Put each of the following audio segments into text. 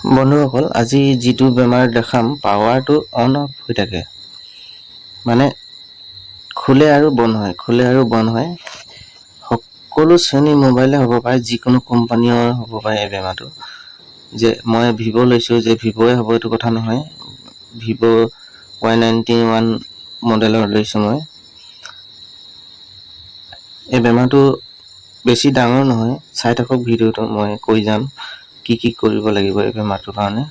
বন্ধুসকল, আজি যিটো বেমাৰ দেখাম, পাৱাৰটো অন অফ হৈ থাকে, মানে খোলে আৰু বন্ধ হয়, খোলে আৰু বন্ধ হয়। সকলো শ্ৰেণীৰ মোবাইলে হ'ব পাৰে, যিকোনো কোম্পানীৰ হ'ব পাৰে এই বেমাৰটো। যে মই ভিভ' লৈছোঁ যে ভিভ'য়ে হ'ব, এইটো কথা নহয়। ভিভ' ৱাই 91 মডেলৰ লৈছোঁ মই। এই বেমাৰটো বেছি ডাঙৰ নহয়। চাই থাকক ভিডিঅ'টো, মই কৈ যাম কি কি কৰিব লাগিব এই বেমাৰটোৰ কাৰণে।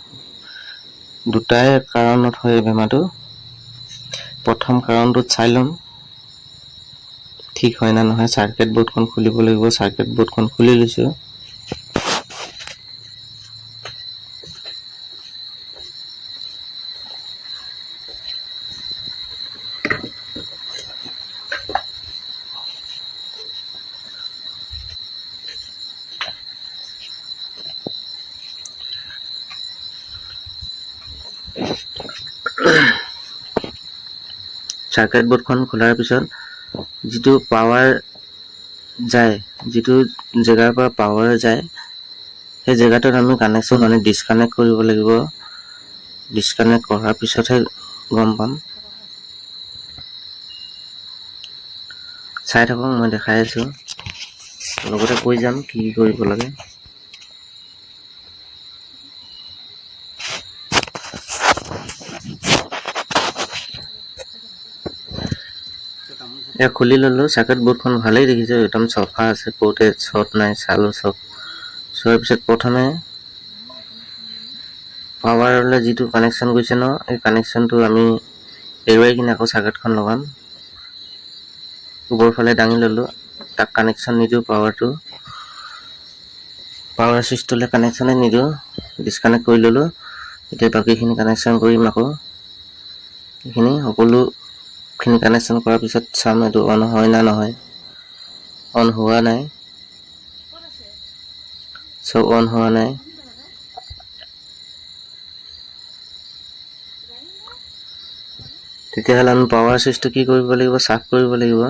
দুটাই কাৰণত হয় এই বেমাৰটো। প্ৰথম কাৰণটোত চাই ল'ম ঠিক হয় নে নহয়। চাৰ্কিট বৰ্ডখন খুলিব লাগিব। চাৰ্কিট বৰ্ডখন খুলি লৈছোঁ। চাৰ্কিট বৰ্ডখন খোলাৰ পিছত যিটো পাৱাৰ যায়, যিটো জেগাৰ পৰা পাৱাৰ যায়, সেই জেগাটোত আমি কানেকশ্যন, মানে ডিছকানেক্ট কৰিব লাগিব। ডিছকানেক্ট কৰাৰ পিছতহে গম পাম। চাই থাকক, মই দেখাই আছোঁ, লগতে কৈ যাম কি কি কৰিব লাগে। এয়া খুলি ল'লোঁ চাৰ্কিট বৰ্ডখন। ভালেই দেখিছোঁ, একদম চফা আছে, ক'তে শ্বৰ্ট নাই। চালোঁ চব। চোৱাৰ পিছত প্ৰথমে পাৱাৰলৈ যিটো কানেকশ্যন গৈছে ন, এই কানেকশ্যনটো আমি এৰুৱাই কিনে আকৌ চাৰ্কিটখন লগাম। ওপৰ ফালে দাঙি ল'লোঁ, তাক কানেকশ্যন নিদিওঁ। পাৱাৰটো, পাৱাৰ চুইচটোলৈ কানেকশ্যনে নিদিওঁ। ডিছকানেক্ট কৰি ল'লোঁ। এতিয়া বাকীখিনি কানেকশ্যন কৰিম আকৌ। এইখিনি সকলোখিনি কানেকশ্যন কৰাৰ পিছত চাম এইটো অন হয় না নহয়। অন হোৱা নাই, চব অন হোৱা নাই। তেতিয়াহ'লে আমি পাৱাৰ চুইচটো কি কৰিব লাগিব? চাফ কৰিব লাগিব।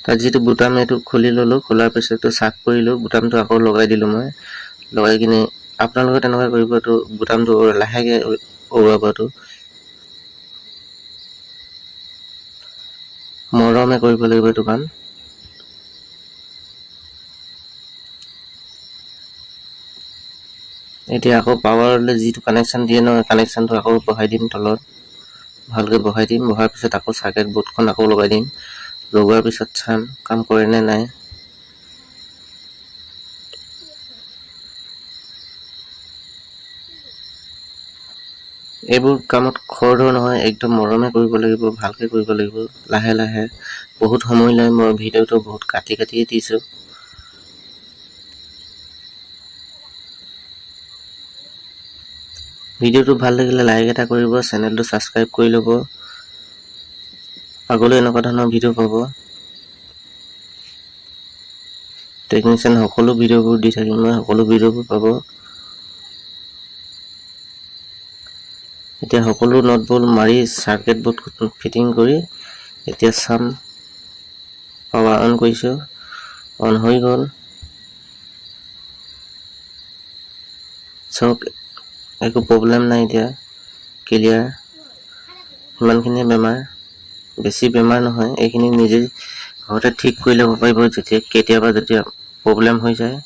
তাত যিটো বুটাম, এইটো খুলি ল'লোঁ। খোলাৰ পিছত এইটো চাফ কৰিলোঁ। বুটামটো আকৌ লগাই দিলোঁ মই। লগাই কিনে আপোনালোকে তেনেকুৱা কৰিব। এইটো বুটামটো লাহেকৈ উৰুৱাব, এইটো মৰমে কৰিব লাগিব এইটো কাম। এতিয়া আকৌ পাৱাৰলৈ যিটো কানেকশ্যন দিয়ে ন, কানেকশ্যনটো আকৌ বহাই দিম তলত। ভালকৈ বহাই দিম। বহাৰ পিছত আকৌ চাৰ্কিট বৰ্ডখন আকৌ লগাই দিম। লগোৱাৰ পিছত চাম কাম কৰে নে নাই। এইবোৰ কামত খৰধৰ নহয়, একদম মৰমে কৰিব লাগিব, ভালকৈ কৰিব লাগিব, লাহে লাহে। বহুত সময় লয়। মই ভিডিঅ'টো বহুত কাটি কাটিয়ে দিছোঁ। ভিডিঅ'টো ভাল লাগিলে লাইক এটা কৰিব, চেনেলটো ছাবস্ক্ৰাইব কৰি ল'ব। আগলৈ এনেকুৱা ধৰণৰ ভিডিঅ' পাব। টেকনিচিয়ান সকলো ভিডিঅ'বোৰ দি থাকিম মই, সকলো ভিডিঅ'বোৰ পাব। এতিয়া সকলো not bolt মাৰি, চাৰ্কিট বৰ্ড ফিটিং কৰি এতিয়া চাম। পাৱাৰ অন কৰিছোঁ, অন হৈ গ'ল। চাওক, একো প্ৰব্লেম নাই, এতিয়া ক্লিয়াৰ। সিমানখিনিয়ে বেমাৰ, বেছি বেমাৰ নহয়। এইখিনি নিজেই ঘৰতে ঠিক কৰি ল'ব পাৰিব, যেতিয়া কেতিয়াবা যেতিয়া প্ৰব্লেম হৈ যায়।